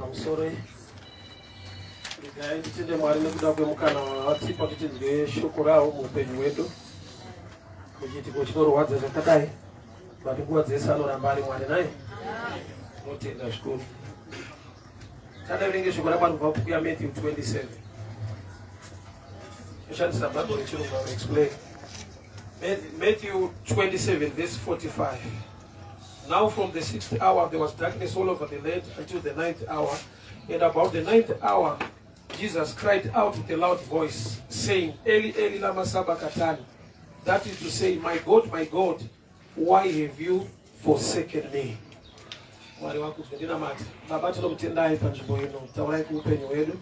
Pamusoro regai nditende Mwari nekuda kwemukana wavatipa kuti tinzwe shoko ravo muupenyu hwedu muchiitiko chinorwadza chakadai, but nguva dzese anoramba ari Mwari naye. Tinotenda zvikuru. Tadaverenge shoko raMwari kubva kubhuku yaMatthew 27. Toshandisa Bible rechirungu, I will explain. Matthew 27 verse 45. Now from the sixth hour there was darkness all over the land until the ninth hour. And about the ninth hour, Jesus cried out with a loud voice, saying, "Eli, Eli, lama sabachthani?" That is to say, "My God, my God, why have you forsaken me?" Mwari wakudzwe. Ndinamata. Baba, tinokutendai panzvimbo ino. Taurai kuupenyu hwedu,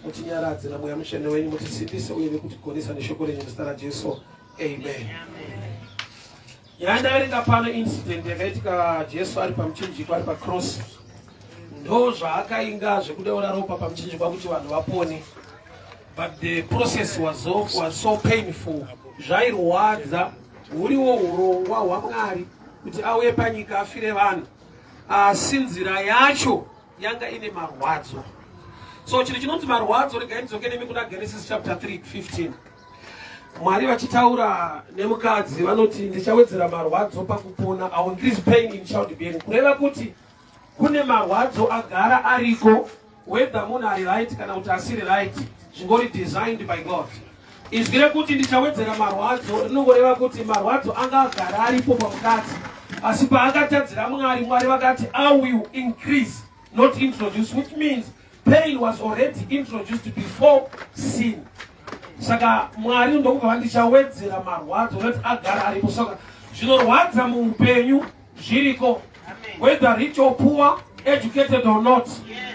mutinyaradze naMweya Mutsvene wenyu, mutisimbise uye nekutigonesa neshoko renyu, muzita raJesu, amen. Nyaya ndaverenga pano, incident yakaitika Jesu ari pamuchinjikwa, ari pacross. Ndo zvaakainga zvekudeura ropa pamuchinjikwa kuti vanhu vapone, but the process was so painful, zvairwadza. Huriwo urongwa hwaMwari kuti auye panyika afire vanhu, asi nzira yacho yanga ine marwadzo. So chinhu chinonzi marwadzo, regai ndidzoke nemi kuna Genesis chapter 3 15. Mwari vachitaura nemukadzi vanoti, "Ndichawedzera marwadzo pakupona." I will increase pain in childbearing. Kureva kuti kune marwadzo agara ariko, whether munhu ari right kana kuti asiri right, zvingori designed by God. Izwi rekuti "ndichawedzera marwadzo" rinongoreva kuti marwadzo anga agara aripo pamukadzi, asi paakatadzira Mwari, Mwari vakati, "I will increase," not introduce, which means pain was already introduced before sin. Saka Mwari ndokubva "vandichawedzera marwadzo," noti agara aripo. Saka zvinorwadza muupenyu zviriko, whether rich or poor, educated or not,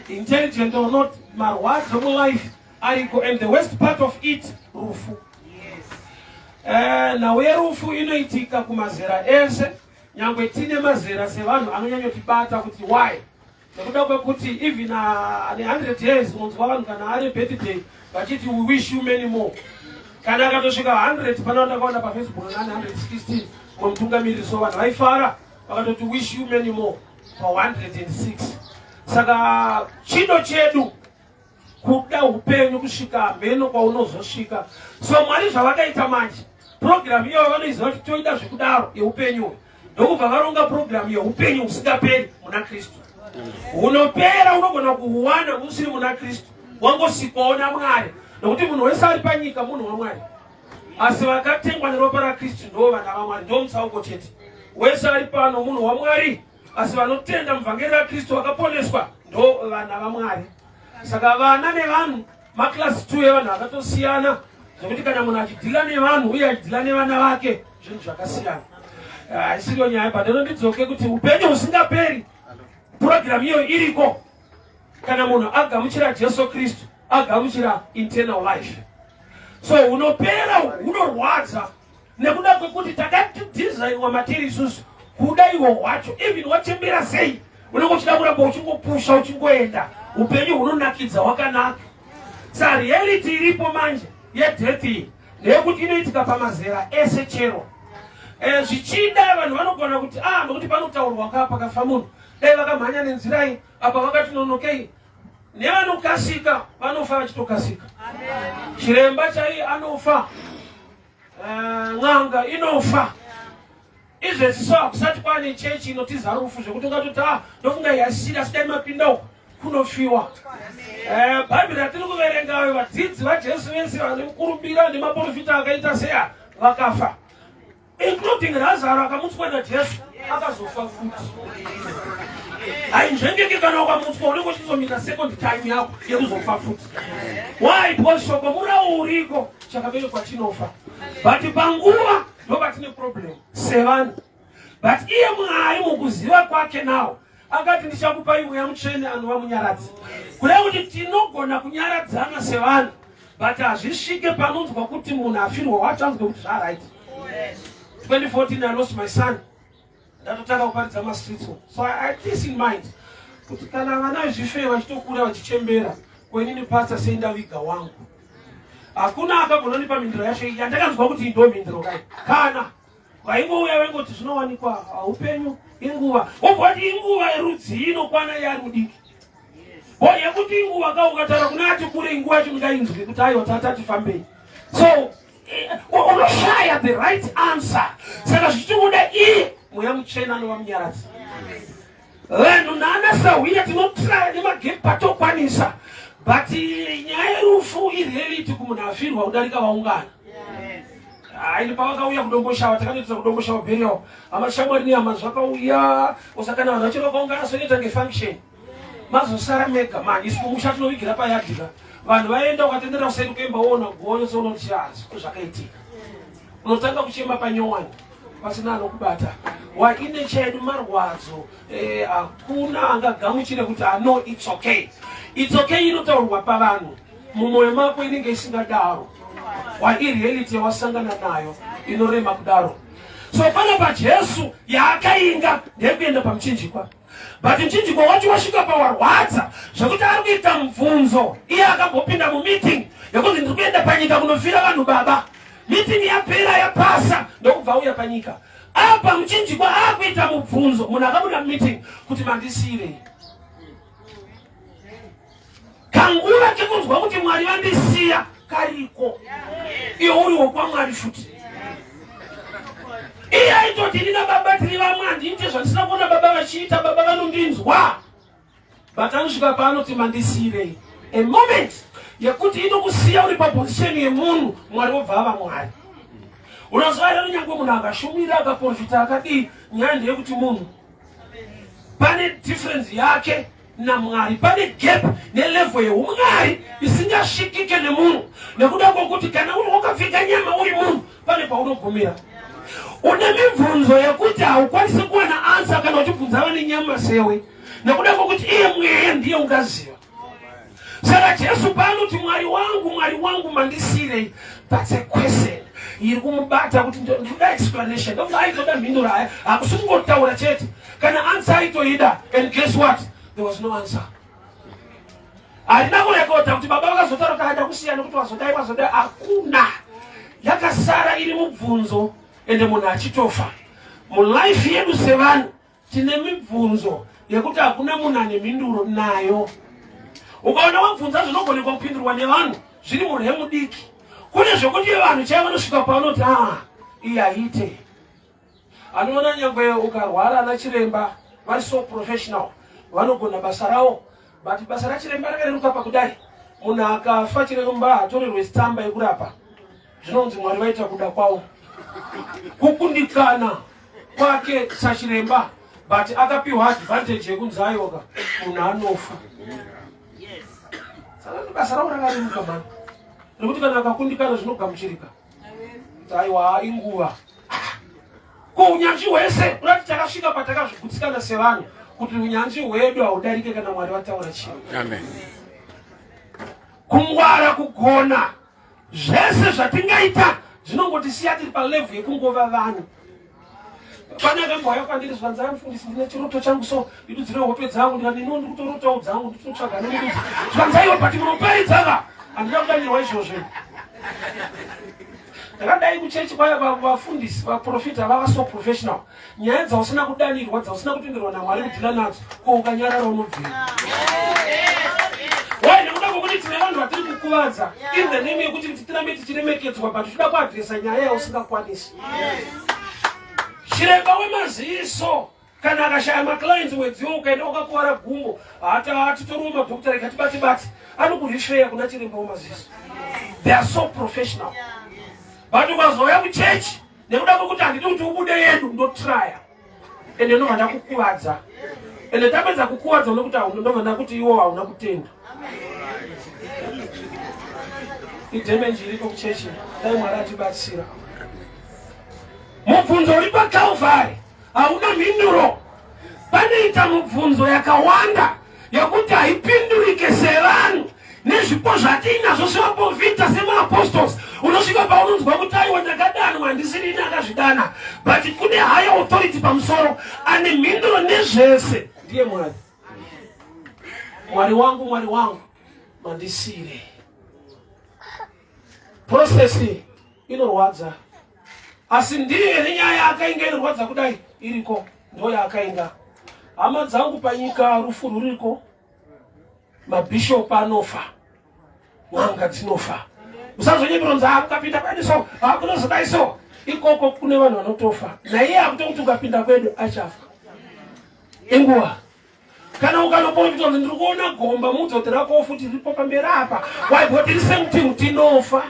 intelligent or not, marwadzo mulife ariko. And the worst part of it, rufu. Nhau yerufu inoitika kumazera ese, nyangwe tine mazera sevanhu anonyanyotibata kuti why, nekuda kwekuti even ane 100 years, unonzwa vanhu kana ari birthday vachiti, "We wish you many more." Kana akatosvika 100, pana ndakaona paFacebook nane 116 mwe mutungamiriri, so vanhu vaifara vakatoti, "Wish you many more," pa106. Saka chido chedu kuda upenyu kusvika mheno kwaunozosvika. So Mwari zvavakaita manje, purogiramu iyoyo vanoiziva kuti toida zvekudaro yeupenyu uyu, ndokubva varonga purogiramu yeupenyu husingaperi muna Kristu. Hunopera unogona kuhuwana usiri muna Kristu, wangosikwawo naMwari, nokuti munhu wese ari panyika munhu waMwari, asi vakatengwa neropa raKristu ndo vana vaMwari. Ndo mutsauko chete. Wese ari pano munhu waMwari, asi vanotenda muvhangeri raKristu vakaponeswa ndo vana vaMwari. Saka vana nevanhu maclass 2 evanhu akatosiyana, zvekuti kana munhu achidhila nevanhu uye achidhila nevana vake, zvinhu zvakasiyana. Haisiriyo nyaya, but ndinondidzoke kuti upenyu husingaperi, purogiramu iyoyo iriko. Kana munhu agamuchira Jesu Kristu, agamuchira eternal life. So hunopera hunorwadza nekuda kwekuti takadhizainwa matiri isusu kuda ihwo hwacho. Even wachembera sei, unenge uchida kuramba uchingopusha, uchingoenda. Upenyu hunonakidza, hwakanaka. Sa reality iripo manje yedeath iyi ndeyekuti inoitika pamazera ese chero. Zvichida vanhu vanogona kuti, ah, nokuti panotaurwa ka pakafa munhu, dai vakamhanya nenzira iyi, apa vakati nonokei. Nevanokasika vanofa vachitokasika. Chiremba chai anofa, n'anga inofa. Izvezvi so hakusati kwane chechi inotiza rufu zvekuti ungatoti, "Ah, ndofunga yasiri," asi dai mapinda uko kunofiwa. Bhaibheri ratiri kuverengayo, vadzidzi vaJesu vese vane mukurumbira nemaprofita akaita seya vakafa, including Razaro akamutswa naJesu, akazofa futi. Hainzvengeke. Kana ukamutswa, unenge uchizomita second time yako yekuzofa futi. Why? Because shoko murau uriko, chakaberekwa chinofa. But panguva ndo patine problem sevanhu. But iye Mwari mukuziva kwake nawo akati, "Ndichakupai Mweya Mutsvene anova munyaradzi." Kureva kuti tinogona kunyaradzana sevanhu, but hazvisvike panonzwa kuti munhu afirwa wacho anzwe kuti zvaright. 2014 I lost my son. Ndatotanga kuparidza mastreets, so I had this in mind kuti kana vana vezvifei vachitokura vachichembera, kwenini pastor sei ndaviga wangu? Hakuna akagona nipa mhinduro yacho yandakanzwa kuti ndo mhinduro kai. Kana vaingouya vaingoti zvinowanikwa, upenyu inguva. Wobva wati inguva yerudzi inokwana yari mudiki. Ko yekuti inguva ka ukataura kuna ati kure inguva yacho ndingainzwi kuti aiwa tata tifambei. So eh, unoshaya the right answer. Saka zvichikuda iye mweya mutsvene anova munyaradzi. Vanhu naana sahwira tinotraya nemagame patokwanisa but eh, nyaya yerufu ireality kumunhu afirwa kudarika vaungana. Hayi pavakauya kudomboshawa takanoitira kudomboshawa burial. Hama shamwari nehama zvakauya usakana vanhu vachiri vakaungana so inoita ngefunction. Mazosara mega mani isu kumusha tinovigira payadhika. Vanhu vaenda ukatenderera kuseri kuemba woona gonyo sounoti ah, zvakaitika. Unotanga kuchema panyowani pasina anokubata. Waine chedu marwadzo eh, hakuna angagamuchire kuti ah, no it's okay. It's okay inotaurwa pavanhu mumwoyo mako inenge isingadaro. Why ireality yawasangana nayo inorema kudaro. So panapa Jesu yaakainga ndeyekuenda pamuchinjikwa. But muchinjikwa wacho wasvika pawarwadza zvekuti ari kuita mubvunzo. Iye akambopinda mumeeting yekuti ndiri kuenda panyika kunofira vanhu baba. Meeting yapera yapasa ndokubva auya panyika. Apa muchinjikwa akuita mubvunzo munhu akabuda mumeeting kuti mandisiirei. Kanguva kekunzwa kuti Mwari vandisiya kariko. Iwe uri wokwaMwari futi. Iye aitoti ini nababa tiri vamwe handiite zvandisina kuona baba vachiita, baba vanondinzwa. But anosvika paanoti mandisiirei. A moment yekuti inokusiya uri paposition yemunhu, Mwari wobva ava Mwari. Unoziva here nyangwe munhu akashumira akaprofita akadii, nyaya ndeyekuti munhu pane difference yake naMwari pane gap nelevel yeumwari isingasvikike nemunhu nekuda kwokuti kana uri wakapfeka nyama uri munhu pane paunogumira une mibvunzo yekuti haukwanisi kuwana ansa kana uchibvunza vane nyama sewe nekuda kwokuti iye mweya ndiye ungaziva saka jesu paanoti mwari wangu mwari wangu mandisirei that's a question iri kumubata kuti ndinoda explanation ndokuti aitoda mhinduro aya hakusi kungotaura chete kana answer aitoida and guess what there was no answer harina kurekodha kuti baba vakazotaura kuti ada kusiya nekuti wazodai wazodai hakuna yakasara iri mubvunzo ende munhu achitofa mulife yedu sevanhu tine mibvunzo yekuti hakuna munhu ane mhinduro nayo ukaona wabvunza zvinogonekwa kupindurwa nevanhu zviri murhe mudiki kune zvekuti vanhu chaivo vanosvika pavanoti a ah, iyi haite anoona nyangwe ukarwara ana chiremba vari so professional vanogona basa ravo but basa rachiremba rakareruka pakudai munhu akafa chiremba hatorerwe tsamba yekurapa zvinonzi mwari vaita kuda kwavo kukundikana kwake sachiremba but akapiwa advantage yekunzi ayoka munhu anofa saka basa ravo rakareruka mani nekuti kana akakundikana zvinogamuchirika aiwa inguva ko unyanzvi hwese unati takasvika patakazvigutsikana sevanhu kuti unyanzvi hwedu haudarike kana mwari vataura chinhu kungwara kugona zvese zvatingaita zvinongotisiya tiri palevhu yekungova vanhu pane akambouya kwandiri zvanzi amufundisi ndine chiroto changu so ndidudzire hope dzangu ndikati ino ndiri kutorotawo dzangu nditotsvaga nemududzi zvanzi aiwa but munoparidza ka handina kudanirwa izvozvo ndakadai kuchechi kwaya vafundisi vaprofita vava so professional nyaya dzausina kudanirwa dzausina kutenderwa namwari kudhila nadzo ko ukanyarara unobvira why nekuda kwekuti tine vanhu vatiri kukuvadza in the name yekuti kuti tirambe tichiremekedzwa but tichida kuadresa nyaya yausingakwanisi chiremba wemaziso kana akashaya maclients mwedziwo ukaenda wakakuvara gumbo hatitoriwo madhokota rega tibate bate anokurifeya kuna chiremba wemaziso they are so professional but ukazouya kuchechi nekuda kwekuti handidi kuti ubude yedu ndotraya ende ndobva ndakukuvadza ende ndapedza kukuvadza nekuti ndobva ndakuti iwo hauna kutenda idhemenji iriko kuchechi dai mwari atibatsira mubvunzo uri pacalvary hauna mhinduro panoita mubvunzo yakawanda yekuti haipindurike sevanhu nezvipo zvatiinazvo sevaprofita semaapostles unosvika paunonzwa kuti aiwa ndakadanwa handisiri ini akazvidana but kune higher authority pamusoro ane mhinduro nezvese ndiye mwari mwari wangu mwari wangu mandisiire process inorwadza asi ndiyo here nyaya yaakainga inorwadza kudai iriko ndo yaakainga hama dzangu panyika rufu ruriko. Mabhishopu anofa, n'anga dzinofa. Usazonyeperonza ah, ukapinda kwedu so, ah, kunozodai so. Ikoko kune vanhu vanotofa. Naiye akutokuti ukapinda kwedu achafa. Inguva. Kana ukanoprofita kuti ndiri kuona gomba mudzoti rako futi riripo pamberi apa. Why but tiri same team tinofa.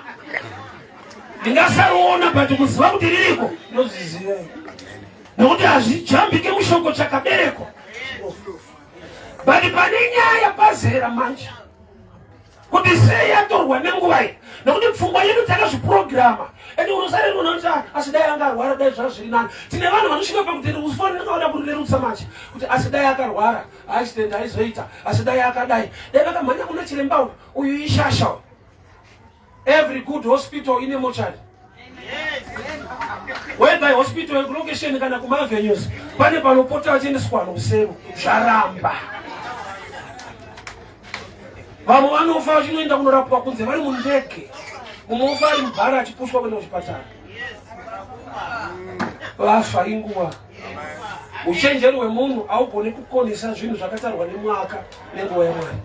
Ndingasariona but kuziva kuti ririko ndozviziva. Nokuti hazvijambike mushoko chakaberekwa. But pane nyaya pazera manje kuti sei yatorwa nenguva iyi nokuti pfungwa yedu takazvipurogirama and unosarerona kuti ah, asi dai anga arwara dai zvaa zviri nani tine vanhu vanosvika pakuti ufanira kurerutsa manje kuti asi dai akarwara accident aizoita asi dai akadai dai vakamhanya kuna chiremba uyu uyu ishasha uyu Every good hospital ine mochari. Whether hospital yekulocation kana kumavenues pane panopota vachiendeswa vanhu kusero zvaramba. Vamwe vanofa vachinoenda kunorapwa kunze vari mundege, mumwe ofa ari mubhara achipushwa kuenda kuchipatara. Vafa inguva. Uchenjeri hwemunhu haugoni kukonesa zvinhu zvakatarwa nemwaka nenguva yaMwari.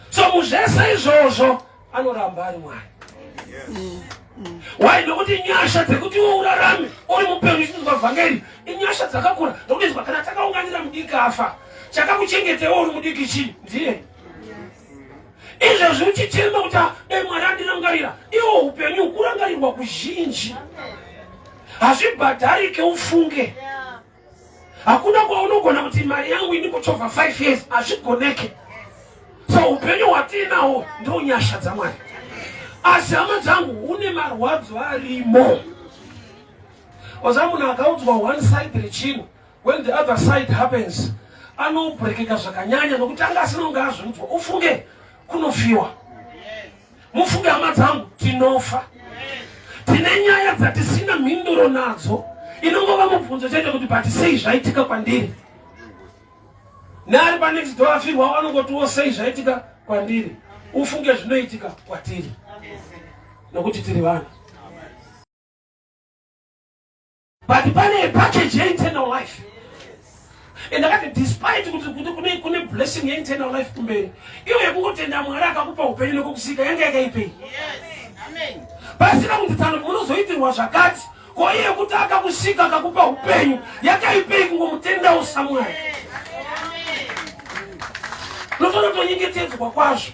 So muzvese izvozvo anoramba ari Mwari. Why? Nokuti nyasha dzekuti iwe urarame uri mupenyu uchinzwa vhangeri inyasha dzakakura. Nokuti izwa kana takaunganira mudiki afa, chakakuchengetewo uri mudiki chii? Ndiye. Izvezvi uchichema kuti ah, dai Mwari andirangarira, iwo upenyu kurangarirwa kuzhinji hazvibhadharike ufunge. Hakuna kwaunogona kuti mari yangu ini kuchovha 5 years hazvigoneke. So upenyu hwatiinawo ndo nyasha dzaMwari. Asi hama dzangu hune marwadzo arimo. Oza munhu akaudzwa one side rechinhu when the other side happens anobrekeka zvakanyanya nokuti anga asina kunge azviudzwa. Ufunge kunofiwa. Mufunge hama dzangu, tinofa. Tine nyaya dzatisina mhinduro nadzo, inongova mubvunzo chete kuti but sei zvaitika kwandiri? Neari panext door afirwa anongotiwo sei zvaitika kwandiri? Ufunge zvinoitika kwatiri nokuti tiri vanhu. But pane package yeeternal life. And ndakati despite kuti kuti kune kune blessing yeeternal life kumberi. Iyo yekungotenda Mwari akakupa upenyu nekukusika yanga yakaipei. Amen. Pasina kunzi tsano munozoitirwa zvakati. Ko iye kuti akakusika akakupa upenyu yakaipei kungomutendawo saMwari. Unotonotonyengetedzwa kwazvo.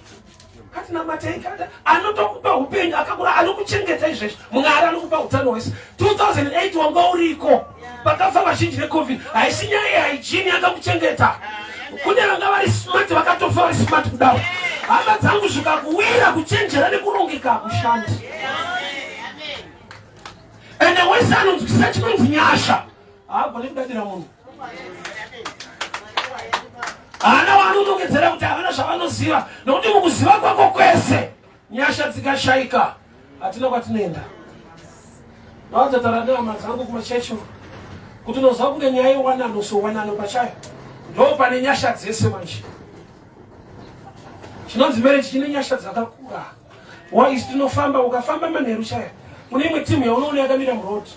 Katinamatei kada anotokupa upenyu akakura anokuchengeta izvezvi Mwari anokupa utano hwese 2008 wanga uriko pakafa vazhinji necovid haisi nyaya yehygiene yakakuchengeta kune vanga vari smart vakatofa vari smart kudaro hama dzangu zvikakuwira kuchenjera nekurongeka hakushandi ende wese anonzwisisa chinonzi nyasha haagone kudadira munhu haana waanonongedzera kuti havana zvavanoziva nokuti mukuziva kwako kwese nyasha dzikashaika hatina kwatinoenda ndawadzatara nehama dzangu kumachechi kuti unoziva kunge nyaya yewanano so wanano pachayo ndo pane nyasha dzese manje chinonzi marriage chine nyasha dzakakura waisi tinofamba ukafamba manheru chaya une imwe timu yaunoona yakamira muroad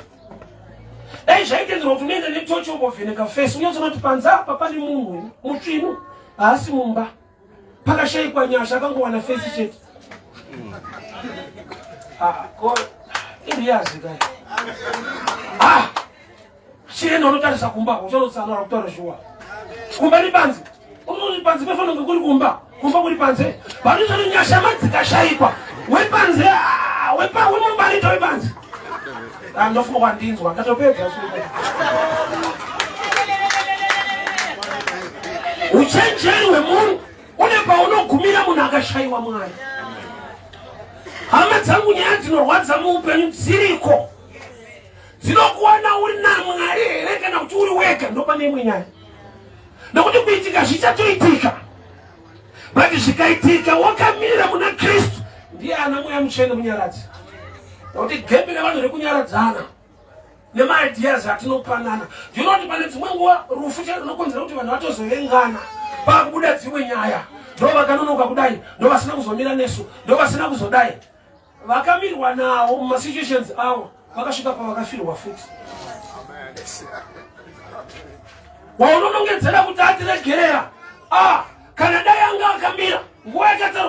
Dai zvaitenderwa kuti unoenda netochi umbovheneka fesi unyatsoona kuti panze apa pane munhu mutsvinu haasi mumba pakashaikwa nyasha akangowana fesi chete ah, ko iriyazi kai ah, chienda unotarisa kumba uchanotsanura kutaura shuwa kumba ni panze unoti panze pefana kunge kuri kumba kumba kuri panze vanozoti nyasha madzikashaikwa wepanze ah, wemumba anoita wepanze ah, ndofunga kwandinzwa ndatopedza uchenjeri hwemunhu une paunogumira munhu akashaiwa mwari hama dzangu nyaya dzinorwadza muupenyu dziriko dzinokuwana uri namwari here kana kuti uri wega ndopane imwe nyaya nokuti kuitika zvichatoitika but zvikaitika wakamira muna kristu ndiye ana mweya mutsvene munyaradzi nokuti gembe revanhu rekunyaradzana nemaideas atinopanana ndinoti pane dzimwe nguva rufu chero runokonzera kuti vanhu vatozovengana pakubuda dzimwe nyaya ndo vakanonoka kudai ndo vasina kuzomira nesu ndo vasina kuzodai Vakamirwa nawo mumasituations awo vakasvika pavakafirwa futi. Waunonongedzera kuti atiregerera ah, kana dai anga akamira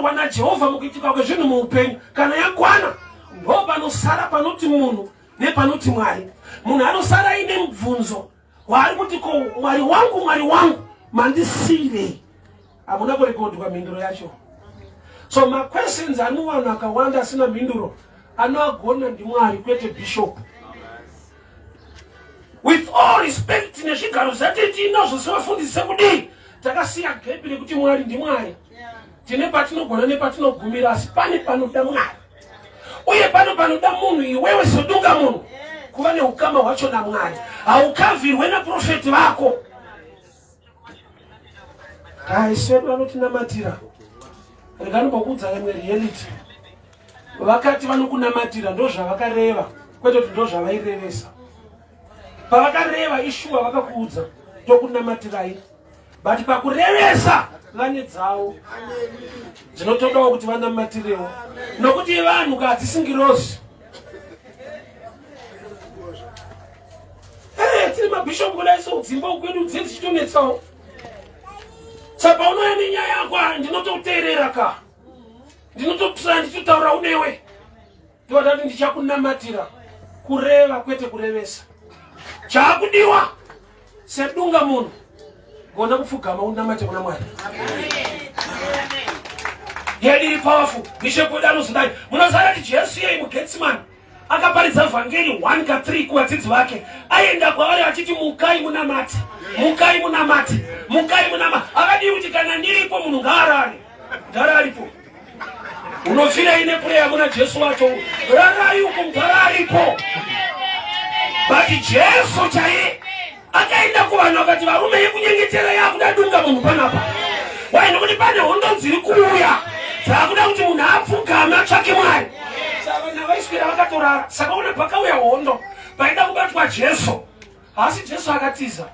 inotaurwa naJehovha mukuitika kwezvinhu muupenyu kana yakwana, ndo panosara panoti munhu nepanoti Mwari. Munhu anosara aine mubvunzo waari kuti, ko Mwari wangu, Mwari wangu, mandisiirei? Hamuna kurekodwa mhinduro yacho. So maquestions ari muvanhu akawanda asina mhinduro anoagona ndiMwari, kwete bishop. With all respect nezvigaro zvati tinazvo sevafundisi sekudii, takasiya gap rekuti Mwari ndiMwari. Tine patinogona nepatinogumira, asi pane panoda Mwari uye pano panoda munhu. Iwewe sedunga munhu kuva neukama hwacho naMwari, haukavhirwe naprofeti vako. Guys vedu vanotinamatira, reganimbokuudza imwe reality. Vakati vanokunamatira, ndo zvavakareva, kwete kuti ndo zvavairevesa. Pavakareva ishuwa, vakakuudza tokunamatirai, but pakurevesa vane dzavo dzinotodawo kuti vanamatirewo, nokuti vanhu kahadzisingirozi. Tiri mabhishopu kudai, so dzimba kwedu dze dzichitonetsawo. Saka paunouya nenyaya yako, ndinototeerera ka, ndinototsaya, ndichitotaura unewe, ndovadati ndichakunamatira. Kureva kwete kurevesa. Chaakudiwa sedunga munhu, gona kupfugama unamate kuna Mwari. Yedu iri powerful. Bishop wedu anozodai. Munoziva kuti Jesu yei muGetsimani akaparidza vhangeri 1 ka 3 kuvadzidzi vake, aenda kwavari achiti, "Mukai munamate, mukai munamate, mukai munamate." Akadii kuti, "Kana ndiripo, munhu ngaarare"? Mudhara aripo, unofirei neprayer muna Jesu wacho? Rarai uko, mudhara aripo. But Jesu chaiye akaenda kuvanhu akati, "Varume, yekunyengetera yakuda dunga munhu panapa." Wai? Nokuti pane hondo dziri kuuya dzaakuda kuti munhu apfugame atsvake Mwari. Saka vanhu vaiswera vakatorara. Saka una pakauya hondo paida kubatwa Jesu, haasi Jesu akatiza,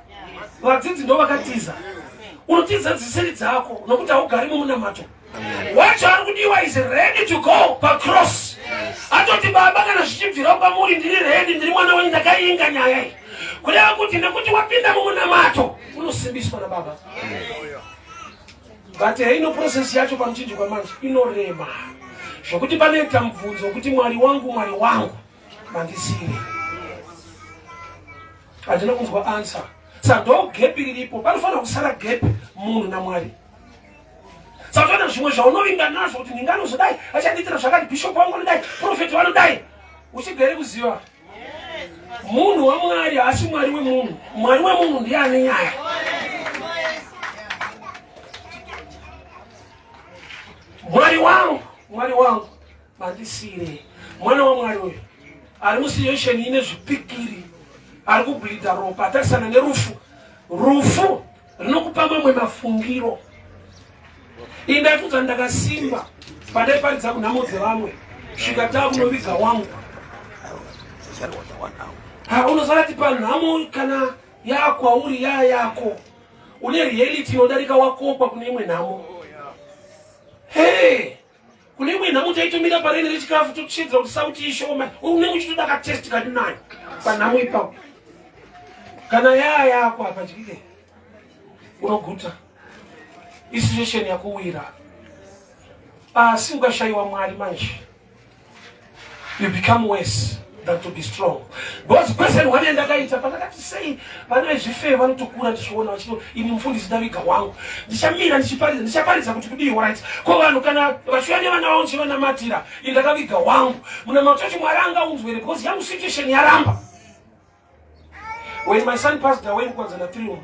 vadzidzi ndo vakatiza. Unotiza dzisiri dzako nokuti haugari mumunamato wacho. Ari kudiwa is ready to go pacross, atoti, "Baba, kana zvichibvira kwamuri, ndiri ready, ndiri mwana wenyu, ndakainga nyaya iyi." Kureva kuti nekuti wapinda mumunamato unosimbiswa nababa. But heino process yacho pamuchinjikwa manje inorema zvokuti panoita mubvunzo wekuti, "Mwari wangu, Mwari wangu, mandisire?" Handina kunzwa answer. Saka ndo gap riripo. Panofanira kusara gap munhu naMwari. Saka toona zvimwe zvaunovinga nazvo kuti ndinganozodai, achandiitira zvakati, bishop wangu anodai, profeti vanodai, uchigere kuziva munhu waMwari haasi Mwari wemunhu. Mwari wemunhu ndiye ane nyaya. "Mwari wangu, Mwari wangu, mandisire?" Mwana waMwari uyu ari musituation ine zvipikiri, ari kubleeda ropa, atarisana nerufu. Rufu rinokupa mamwe mafungiro. Iyi ndaifudza ndakasimba pandaiparidza kunhamo dzevamwe, svika taakunoviga wangu. Ha, unozarati panhamo kana yakwauri yaa yako, une reality inodarika wakokwa kune imwe nhamo. Hey, kune imwe nhamo taitomira pareni rechikafu tochiedza kuti sauti ishoma, unenge uchitoda katest kati nani panhamo ipapo. Kana yaa yako hapadyike, unoguta isituation yakuwira. Asi ukashayiwa Mwari manje, you become worse than to be strong, because question one yandakaita pandakati, sei vana vezvifeyo vanotokura tichiona vachito, ini mufundisi ndaviga wangu, ndichamira ndichiparidza, ndichaparidza kuti kudii? Right, ko vanhu kana vachiuya nevana vavo ndichivanamatira, ini ndakaviga wangu, munamato wacho Mwari angaunzwere? Because yangu situation yaramba. When my son passed away muKwadzana 3 umu,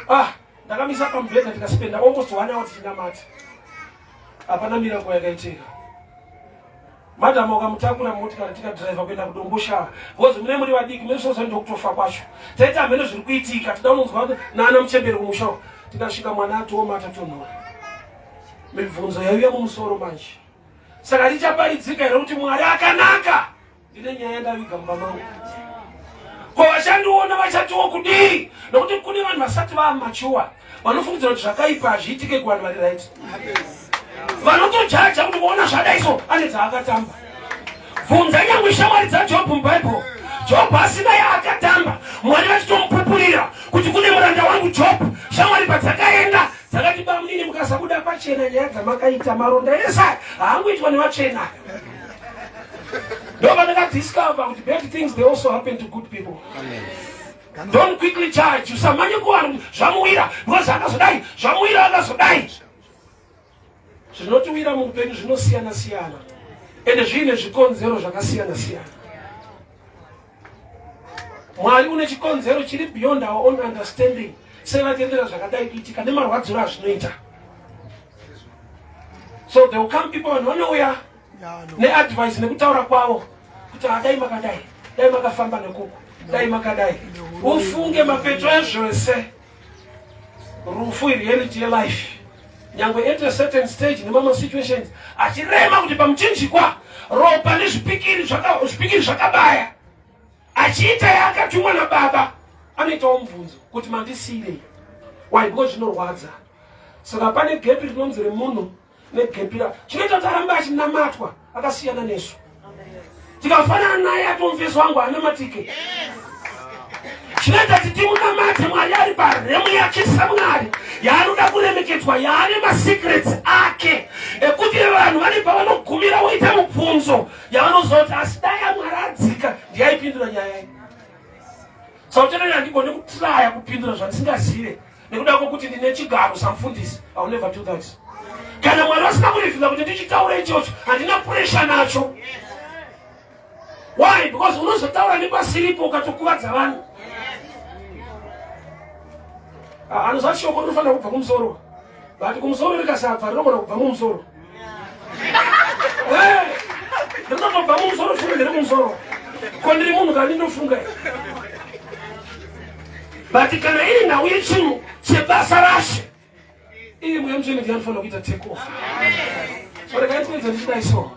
ah, ndakamisa pamubhedha, tikaspenda almost one hour tichinamata. Hapana miracle yakaitika. Madhamu ukamutakura motikari, tikadhiraivha kuenda kuDomboshava, because mune muri vadiki mesosa, ndokutofa kwacho. Taiti hamene zviri kuitika, tida unonzwa naana muchemberi kumusha. Tikasvika mwana atooma, atatonhora. Mibvunzo yaiuya mumusoro manje, saka richaparidzika here kuti Mwari akanaka? Ndine nyaya ndaviga mumba mangu, ko vachandiona vachatiwo kudii? Nokuti kune vanhu vasati vamature vanofungidzira kuti zvakaipa hazviitike kuvanhu vari right. Vanotojaja kuti kuona zvadai so ane dzaakatamba. Bvunza nyangwe shamwari dzaJobhu muBhaibheri. Jobhu asina yaakatamba, Mwari vachitomupupurira kuti kune muranda wangu Jobhu. Shamwari padzakaenda Dzakati bamunini mukasabuda pachena nyaya dzamakaita maronda ese haangoitwa nevatsvena. Ndopandakadiscover kuti bad things, they also happen to good people. Amen. Don't quickly judge. Usamanye kuvanhu zvamuwira because akazodai, zvamuwira akazodai. Zvinotiwira muupenyu zvinosiyana siyana ende zviine zvikonzero zvakasiyana siyana. Mwari une chikonzero chiri beyond our own understanding sevatendera zvakadai kuitika nemarwadziro azvinoita. So there will come people, vanhu vanouya neadvice nekutaura kwavo kuti adai ah, makadai, dai makafamba nekuku, dai makadai. Ufunge mapeto ezvese, rufu ireality yelife. Nyangwe at a certain stage nemamwe situations achirema kuti pamuchinjikwa ropa nezvipikiri zvipikiri zvakabaya, achiita yaakatumwa nababa, anoitawo mubvunzo kuti mandisiyirei? Why? Because zvinorwadza. Saka pane gepi rinonzi remunhu negepira chinoita kuti arambe achinamatwa akasiyana nesu. Tikafanana naye atomufesi wangu anamatike. Chinoita kuti timunamate Mwari ari paremu yake saMwari yaanoda kuremekedzwa, yaane masecrets ake ekuti vanhu vane pavanogumira voita mubvunzo yavanoziva kuti asi dai aMwari adzika ndiyaipindura nyaya iyi. Sautenani handigoni kutraya kupindura zvandisingazive nekuda kwokuti ndine chigaro samufundisi. I will never do that. Kana Mwari vasina kurivhila kuti ndichitaura ichocho, handina puresha nacho. Why? Because unozotaura nepasiripo ukatokuvadza vanhu. Anoziva shoko rinofanira kubva kumusoro, but kumusoro rikasabva rinogona kubva mumusoro, rinotobva mumusoro. Funga ndiri kumusoro ko ndiri munhu kani ndofunga. But kana iri nhau yechinhu chebasa rashe, iyi Mweya Mutsvene ndiye anofanira kuita take off. So regai tiedze ndichidai. So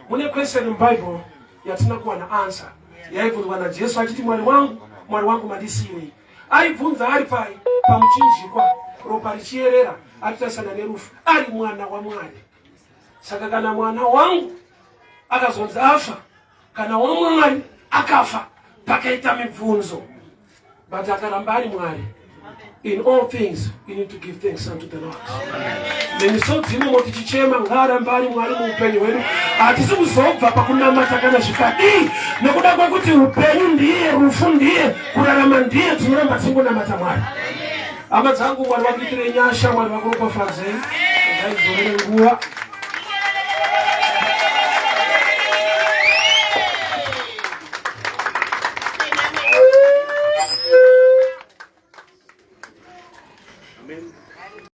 mune question muBible yatina kuwana answer, yaibvunzwa naJesu achiti, "Mwari wangu, Mwari wangu, mandisiyirei?" Aibvunza ari pai? Pamuchinjikwa, ropa richiyerera, aritarisana nerufu, ari mwana waMwari. Saka kana mwana wangu akazonzi afa, kana waMwari akafa, pakaita mibvunzo, but akaramba ari Mwari. In all things we need to give thanks unto the Lord. Nemisodzi imomo tichichema, ngaaramba ari Mwari muupenyu hwedu. Hatisi kuzobva pakunamata kana zvikadii, nekuda kwekuti upenyu ndiye, rufu ndiye, kurarama ndiye, tinoramba tichingonamata Mwari. Hama dzangu, Mwari vakuitirei nyasha, Mwari vakuropafadzei. Ngaidzorere nguva.